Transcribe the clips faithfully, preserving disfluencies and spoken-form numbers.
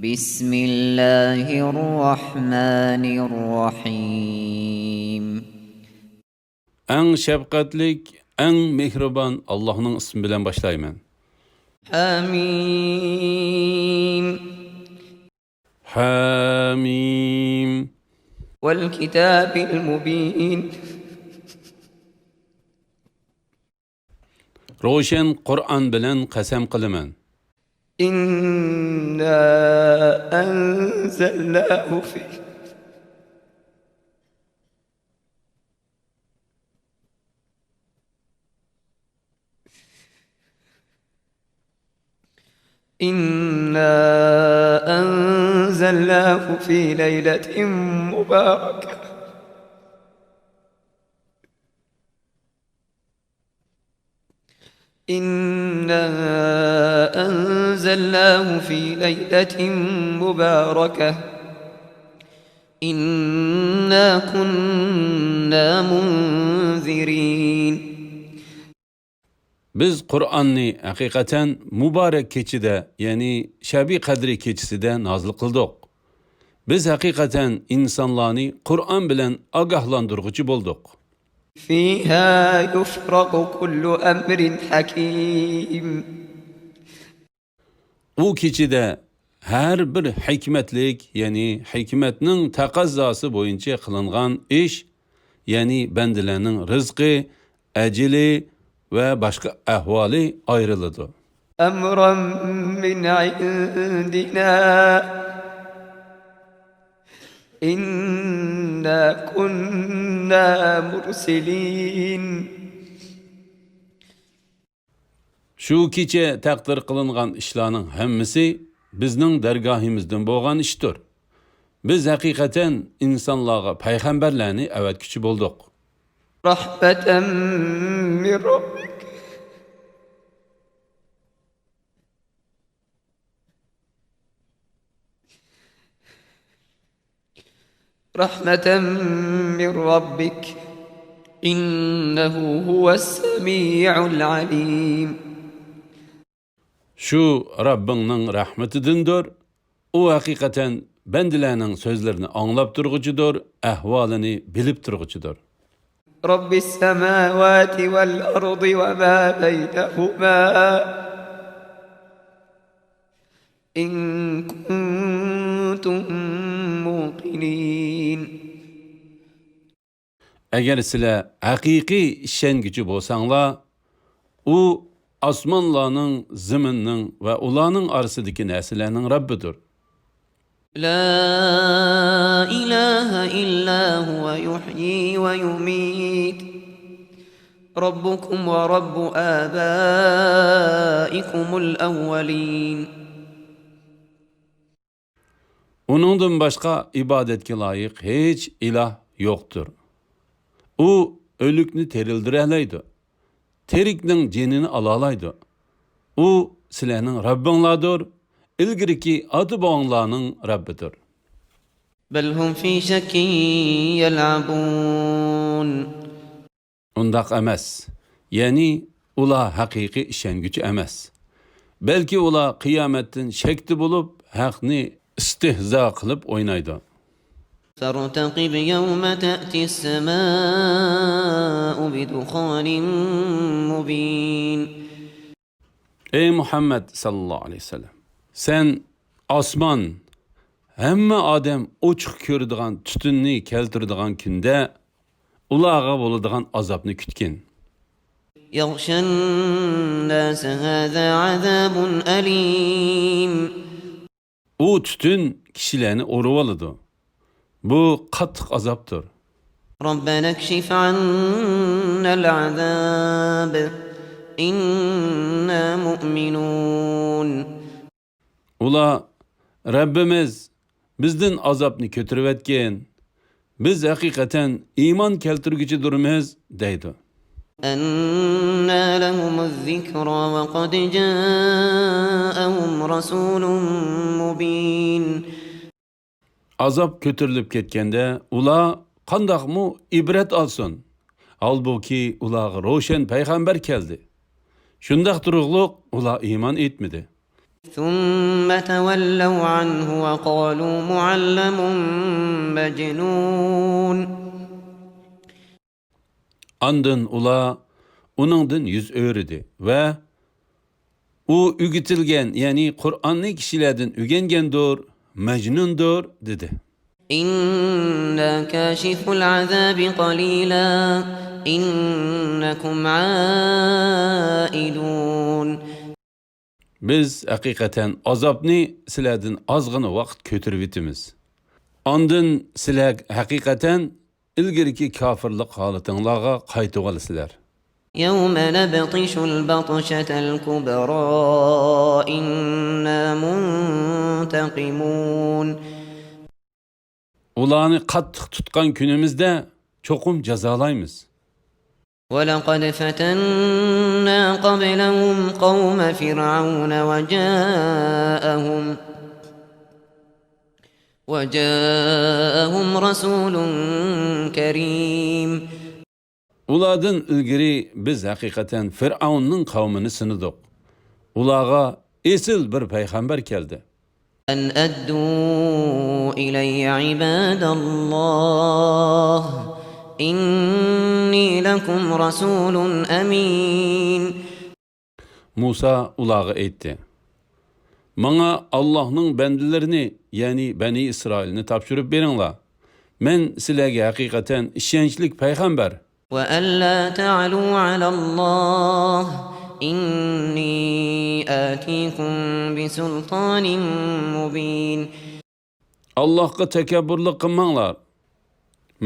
بسم الله الرحمن الرحيم. ئەڭ شەپقەتلىك، ئەڭ مېھرىبان ئاللاھنىڭ ئىسمى بىلەن باشلايمەن. حميم. حميم. والكتاب المبين. روشەن قۇرئان بىلەن قەسەم قىلىمەن. إنا أنزلناه في إنا أنزلناه في ليلة مباركة إنا أنزلناه في ليلة مباركة إنا كنا منذرين. بىز قۇرئاننى ھەقىقەتەن مۇبارەك كېچىدە، يەنى شەبى قەدرى كېچىسىدە نازىل قىلدۇق. بىز ھەقىقەتەن ئىنسانلارنى قۇرئان بىلەن ئاگاھلاندۇرغۇچى بولدۇق. فيها يفرق كل أمر حكيم. ئۇ كېچىدە ھەر بىر ھېكمەتلىك، يەنى ھېكمەتنىڭ تەقەززاسى بويىچە قىلىنغان ئىش، يەنى بەندىلەرنىڭ رىزقى، ئەجىلى ۋە باشقا ئەھۋالى ئايرىلىدۇ. أمرا من عندنا إنا كنا مرسلين. شۇ كېچە تەقدىر قىلىنغان ئىشلارنىڭ ھەممىسى بىزنىڭ دەرگاھىمىزدىن بولغان ئىشتۇر. بىز ھەقىقەتەن ئىنسانلارغا پەيغەمبەرلەرنى ئەۋەتكۈچى بولدۇق. رحمة من ربك رحمة من ربك إنه هو السميع العليم. شۇ رەببىڭنىڭ رەھمىتىدىندۇر. ئۇ ھەقىقەتەن بەندىلەرنىڭ سۆزلىرىنى ئاڭلاپ تۇرغۇچىدۇر، ئەھۋالىنى بىلىپ تۇرغۇچىدۇر. رب السماوات والأرض وما بينهما إن كنتم موقنين. ئەگەر سىلەر ھەقىقىي ئىشەنگۈچى بولساڭلار، ئۇ ئاسمانلارنىڭ، زېمىننىڭ ۋە ئۇلارنىڭ ئارىسىدىكى نەرسىلەرنىڭ رەببىدۇر. لا إله إلا هو يحيي ويميت ربكم ورب آبائكم الأولين. ئۇنىڭدىن باشقا ئىبادەتكە لايىق ھېچ ئىلاھ يوقتۇر. ئۇ ئۆلۈكنى تىرىلدۈرەلەيدۇ، تىرىكنىڭ جېنىنى ئالالايدۇ. ئۇ سىلەرنىڭ رەببىڭلاردۇر، ئىلگىرىكى ئاتا-بوۋاڭلارنىڭ رەببىدۇر. بل هم في شك يلعبون. ئۇنداق ئەمەس. يەنى ئۇلار ھەقىقىي ئىشەنگۈچى ئەمەس. بەلكى ئۇلار قىيامەتتىن شەكتە بولۇپ، ھەقنى ئىستىھزا قىلىپ ئوينايدۇ. فارتقب يوم تأتي السماء بدخان مبين. ئەي مۇھەممەد ساللاللاھۇ ئەلەيھى ۋەسەللەم، سەن ئاسمان، ھەممە ئادەم ئوچۇق كۆرىدىغان تۈتۈننى كەلتۈرىدىغان كۈندە ئۇلارغا بولىدىغان ئازابنى كۈتكىن. يغشى الناس هذا عذاب أليم. ئۇ تۈتۈن كىشىلەرنى ئورىۋالىدۇ. بۇ قاتتىق ئازابتۇر. ربنا اكشف عنا العذاب إنا مؤمنون. ئۇلار، رەببىمىز، بىزدىن ئازابنى كۆتۈرۈۋەتكىن. بىز ھەقىقەتەن ئىمان كەلتۈرگۈچىدۇرمىز، دەيدۇ. أنى لهم الذكرى وقد جاءهم رسول مبين. ئازاب كۆتۈرۈلۈپ كەتكەندە، ئۇلار قانداقمۇ ئىبرەت ئالسۇن؟ ھالبۇكى، ئۇلارغا روشەن پەيغەمبەر كەلدى. شۇنداق تۇرۇقلۇق ئۇلار ئىمان ئېيتمىدى. ثم تولوا عنه وقالوا معلم مجنون. ئاندىن ئۇلار ئۇنىڭدىن يۈز ئۆرۈدى ۋە ئۇ ئۆگىتىلگەن، يەنى قۇرئاننى كىشىلەردىن ئۆگەنگەندۇر، مەجنۇندۇر، دېدى. إنا كاشفو العذاب قليلا إنكم عائدون. بىز ھەقىقەتەن ئازابنى سىلەردىن ئازغىنا ۋاقىت كۆتۈرۈۋېتىمىز. ئاندىن سىلەر ھەقىقەتەن ئىلگىرىكى كاپىرلىق ھالىتىڭلارغا قايتىۋالىسىلەر. يوم نبطش البطشة الكبرى إنا منتقمون. ئۇلارنى قاتتىق تۇتقان كۈنىمىزدە چوقۇم جازالايمىز. ولقد فتنا قبلهم قوم فرعون وجاءهم وجاءهم رسول كريم. ئۇلاردىن ئىلگىرى بىز ھەقىقەتەن فىرئەۋننىڭ قەۋمىنى سىنىدۇق. ئۇلارغا ئېسىل بىر پەيغەمبەر كەلدى. أن أدوا إلي عباد الله إني لكم رسول أمين. مۇسا ئۇلارغا ئېيتتى، ماڭا ئاللاھنىڭ بەندىلىرىنى، يەنى بەنى ئىسرائىلنى تاپشۇرۇپ بېرىڭلار. مەن سىلەرگە ھەقىقەتەن ئىشەنچلىك پەيغەمبەر. وألا تعلوا على الله إني آتيكم بسلطان مبين. ئاللاھقا تەكەببۇرلۇق قىلماڭلار.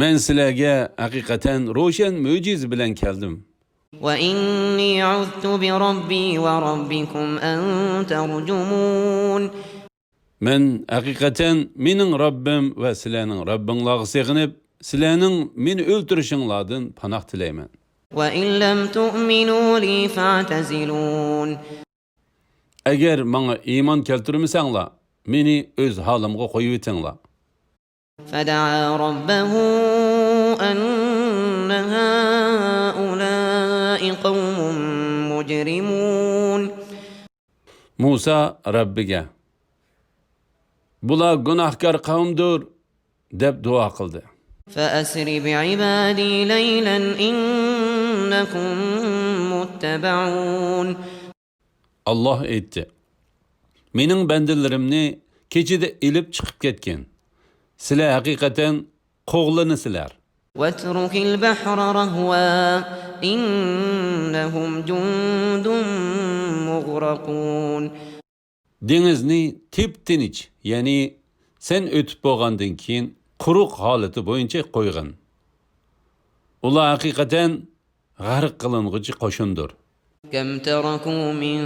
مەن سىلەرگە ھەقىقەتەن روشەن مۆجىزە بىلەن كەلدىم. وإني عذت بربي وربكم أن ترجمون. مەن ھەقىقەتەن مېنىڭ رەببىم ۋە سىلەرنىڭ رەببىڭلارغا سېغىنىپ، سىلەرنىڭ مېنى ئۆلتۈرۈشۈڭلاردىن پاناھ تىلەيمەن. وإن لم تؤمنوا لي فاعتزلون. ئەگەر ماڭا ئىمان كەلتۈرمىسەڭلار، مېنى ئۆز ھالىمغا قويۇۋېتىڭلار. فدعا ربه أن هؤلاء قوم مجرمون. مۇسا رەببىگە، بۇلار گۇناھكار قەۋمدۇر، دەپ دۇئا قىلدى. فأسر بعبادي ليلا إنكم متبعون. ئاللاھ ئېيتتى، مېنىڭ بەندىلىرىمنى كېچىدە ئېلىپ چىقىپ كەتكىن. سىلەر ھەقىقەتەن قوغلىنىسىلەر. واترك البحر رهوا إنهم جند مغرقون. دېڭىزنى تىپتىنچ، يەنى سەن ئۆتۈپ بولغاندىن كېيىن قۇرۇق ھالىتى بويىچە قويغىن. ئۇلار ھەقىقەتەن غەرق قىلىنغۇچى قوشۇندۇر. كم تركوا من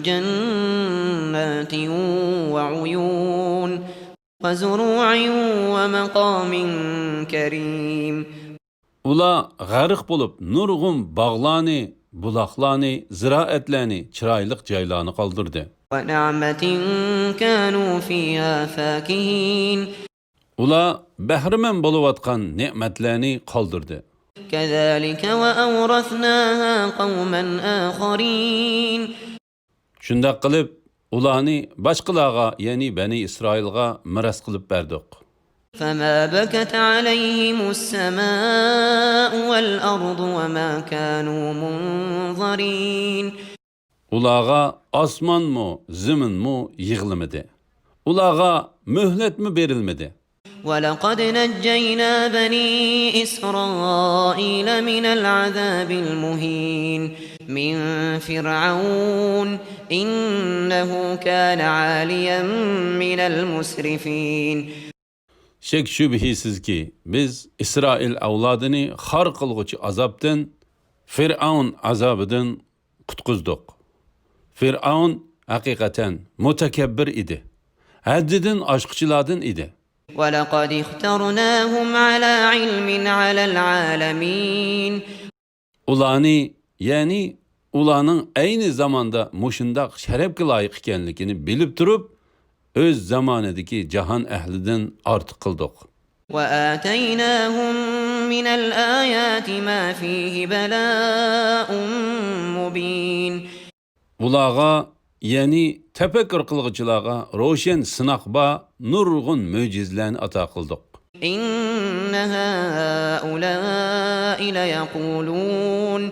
جنات وعيون وزروع ومقام كريم. ئۇلار غەرق بولۇپ، نۇرغۇن باغلارنى، بۇلاقلارنى، زىرائەتلەرنى، چىرايلىق جايلارنى قالدۇردى. ونعمة كانوا فيها فاكهين. ئۇلار بەھرىمەن بولۇۋاتقان نېمەتلەرنى قالدۇردى. كذلك وأورثناها قوما آخرين. شۇنداق قىلىپ، ئۇلارنى باشقىلارغا، يەنى بەنى ئىسرائىلغا مىراس قىلىپ بەردۇق. فما بكت عليهم السماء والأرض وما كانوا منظرين. ئۇلارغا ئاسمانمۇ، زېمىنمۇ يىغلىمىدى. ئۇلارغا مۆھلەتمۇ بېرىلمىدى. ولقد نجينا بني إسرائيل من العذاب المهين من فرعون إنه كان عاليا من المسرفين. شەك-شۈبھىسىزكى، بىز ئىسرائىل ئەۋلادىنى خار قىلغۇچى ئازابتىن، فىرئەۋن ئازابىدىن قۇتقۇزدۇق. فىرئەۋن ھەقىقەتەن مۇتەكەببىر ئىدى. ھەددىدىن ئاشقۇچىلاردىن ئىدى. ولقد اخترناهم على علم على العالمين. ئۇلارنى، يەنى ئۇلارنىڭ ئەينى زاماندا مۇشۇنداق شەرەپكە لايىق ئىكەنلىكىنى بىلىپ تۇرۇپ، ئۆز زامانىدىكى جاھان ئەھلىدىن ئارتۇق قىلدۇق. وآتيناهم من الآيات ما فيه بلاء مبين. ئۇلارغا يەنى تەپەككۇر قىلغۇچىلارغا روشەن سىناق بار نۇرغۇن مۆجىزىلەرنى ئاتا قىلدۇق. إن هؤلاء ليقولون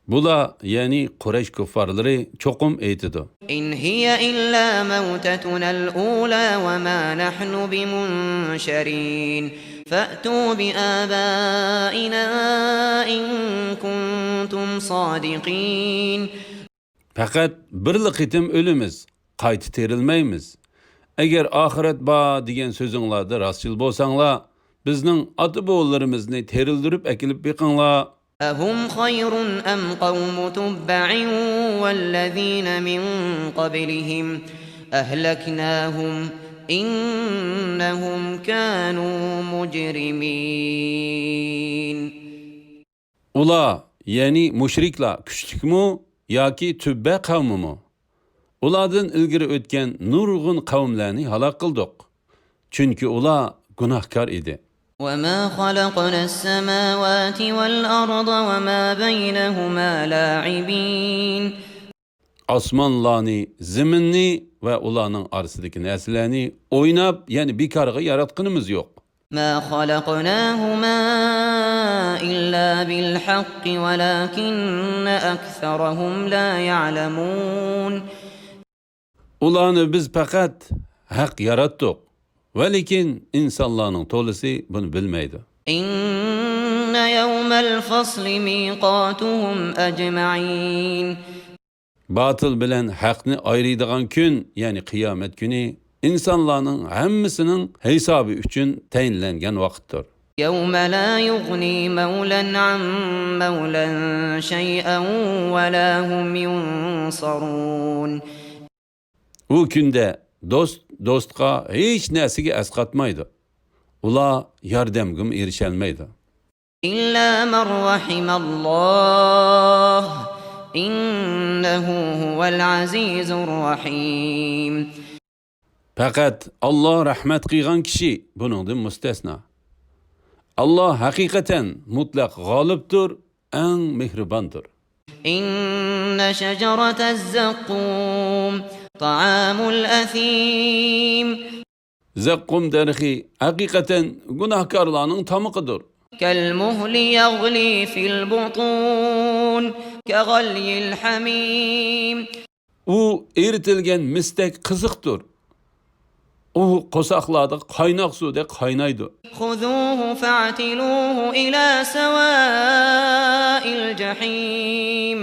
بۇلار، يەنى قۇرەيش كۇففارلىرى چوقۇم ئېيتىدۇ. إن هي إلا موتتنا الأولى وما نحن بمنشرين فأتوا بآبائنا إن كنتم صادقين پەقەت بىرلا قېتىم ئۆلىمىز، قايتا تىرىلمەيمىز. ئەگەر ئاخىرەت بار دېگەن سۆزۈڭلاردا راستچىل بولساڭلار، بىزنىڭ ئاتا-بوۋىلىرىمىزنى تىرىلدۈرۈپ ئەكېلىپ بېقىڭلار. أهم خير أم قوم تبع والذين من قبلهم أهلكناهم إنهم كانوا مجرمين ئۇلار، يەنى مۇشرىكلار كۈچلۈكمۇ ياكى تۈببە قەۋمىمۇ؟ ئۇلاردىن ئىلگىرى ئۆتكەن نۇرغۇن قەۋملەرنى ھالاك قىلدۇق. چۈنكى ئۇلار گۇناھكار ئىدى. وما خلقنا السماوات والأرض وما بينهما لاعبين ئاسمانلارنى، زېمىننى ۋە ئۇلارنىڭ ئارىسىدىكى نەرسىلەرنى ئويناپ، يەنى بىكارغا ياراتقىنىمىز يوق. ما خلقناهما إلا بالحق ولكن أكثرهم لا يعلمون ئۇلارنى بىز پەقەت ھەق ياراتتۇق، ۋەلىكىن ئىنسانلارنىڭ تولىسى بۇنى بىلمەيدۇ. إن يوم الفصل ميقاتهم أجمعين باتىل بىلەن ھەقنى ئايرىيدىغان كۈن، يەنى قىيامەت كۈنى، ئىنسانلارنىڭ ھەممىسىنىڭ ھېسابى ئۈچۈن تەيىنلەنگەن ۋاقىتتۇر. يوم لا يغني مولى عن مولى شيئا ولا هم ينصرون ئۇ كۈندە دوست دوستقا ھېچ نەرسىگە ئەسقاتمايدۇ. ئۇلار ياردەمگىمۇ ئېرىشەلمەيدۇ. إلا من رحم الله إنه هو العزيز الرحيم پەقەت ئاللا رەھمەت قىلغان كىشى بۇنىڭدىن مۇستەسنا. ئاللا ھەقىقەتەن مۇتلەق غالىبتۇر، ئەڭ مېھرىباندۇر. إن شجرة الزقوم طعام الأثيم زەققۇم دەرىخى ھەقىقەتەن گۇناھكارلارنىڭ تامىقىدۇر. كالمهل يغلي في البطون كغلي الحميم ئۇ ئېرىتىلگەن مىستەك قىزىقتۇر. ئۇ قورساقلاردا قايناق سۇدەك قاينايدۇ. خذوه فاعتلوه إلى سواء الجحيم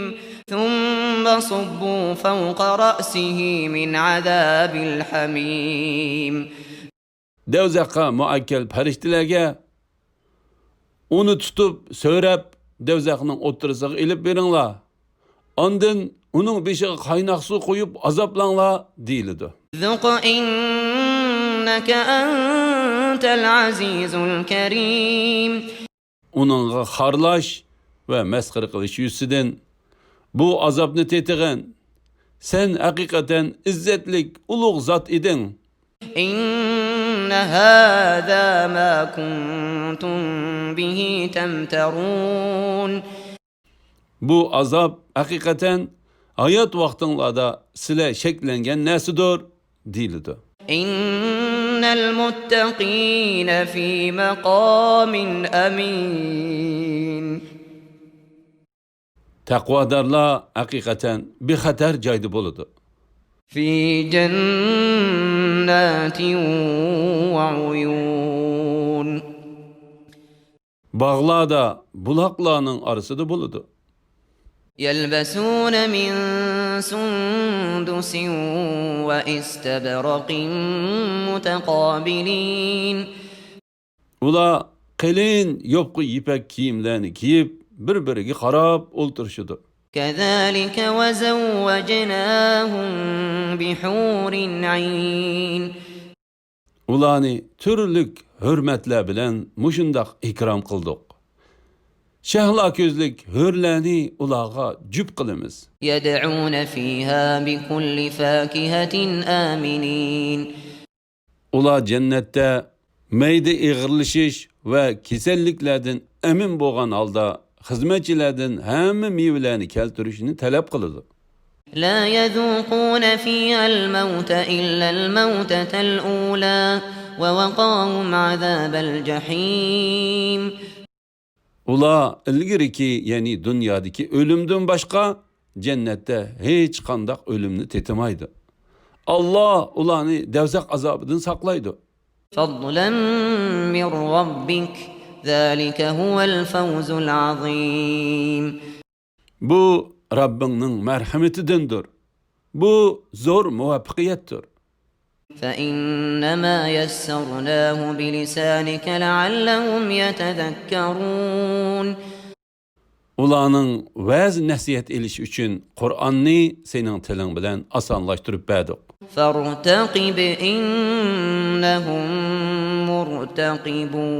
ثم صبوا فوق رأسه من عذاب الحميم دەۋزەخقە مۇئەككەل پەرىشتىلەرگە ئۇنى تۇتۇپ، سۆرەپ، دەۋزەخنىڭ ئوتتۇرىسىغا ئېلىپ بېرىڭلار. ئاندىن ئۇنىڭ بېشىغا قايناق سۇ قۇيۇپ ئازابلاڭلار، دېيىلىدۇ. ذق إنك أنت العزيز الكريم ئۇنىڭغا خارلاش ۋە مەسخىرە قىلىش يۈزىسىدىن، بۇ ئازابنى تېتىغىن. سەن ھەقىقەتەن ئىززەتلىك، ئۇلۇغ زات ئىدىڭ. إن هذا ما كنتم به تمترون بۇ ئازاب ھەقىقەتەن ھايات ۋاقتىڭلاردا سىلەر شەكلەنگەن نەرسىدۇر، دېيىلىدۇ. إن المتقين في مقام أمين تەقۋادارلار ھەقىقەتەن بىخەتەر جايدا بولىدۇ. في جنات وعيون باغلاردا، بۇلاقلارنىڭ ئارىسىدا بولىدۇ. يلبسون من سندس وإستبرق متقابلين ئۇلار قېلىن يوپقا يىپەك كىيىملەرنى كىيىپ، بىر-بىرىگە قاراپ ئولتۇرۇشىدۇ. كذلك وزوجناهم بحور عين ئۇلارنى تۈرلۈك ھۆرمەتلەر بىلەن مۇشۇنداق ئىكرام قىلدۇق. شەھلا كۆزلۈك ھۆرلەرنى ئۇلارغا جۈپ قىلىمىز. يدعون فيها بكل فاكهة آمنين ئۇلار جەننەتتە مەيدە ئېغىرلىشىش ۋە كېسەللىكلەردىن ئەمىن بولغان ھالدا خىزمەتچىلەردىن ھەممە مېۋىلەرنى كەلتۈرۈشنى تەلەپ قىلىدۇ. لا يذوقون فيها الموت إلا الموتة الأولى ووقاهم عذاب الجحيم. ئۇلار ئىلگىرىكى، يەنى دۇنيادىكى ئۆلۈمدىن باشقا جەننەتتە ھېچقانداق ئۆلۈمنى تېتىمايدۇ. ئاللا ئۇلارنى دەۋزەخ ئازابىدىن ساقلايدۇ. فضلا من ربك، ذلك هو الفوز العظيم. بۇ رەببىڭنىڭ مەرھىمىتىدىندۇر. بۇ زور مۇۋەپپەقىيەتتۇر. فإنما يسرناه بلسانك لعلهم يتذكرون. ئۇلارنىڭ ۋەز نەسىھەت ئېلىشى ئۈچۈن قۇرئاننى سېنىڭ تىلىڭ بىلەن ئاسانلاشتۇرۇپ بەردۇق. فارتقب إنهم مرتقبون.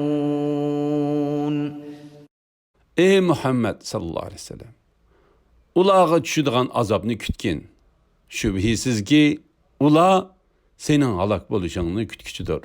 ئەي مۇھەممەد ساللاللاھۇ ئەلەيھى ۋەسەللەم، ئۇلارغا چۈشىدىغان ئازابنى كۈتكىن. شۈبھىسىزكى، ئۇلار سېنىڭ ھالاك بولۇشۇڭنى كۈتكۈچىدۇر.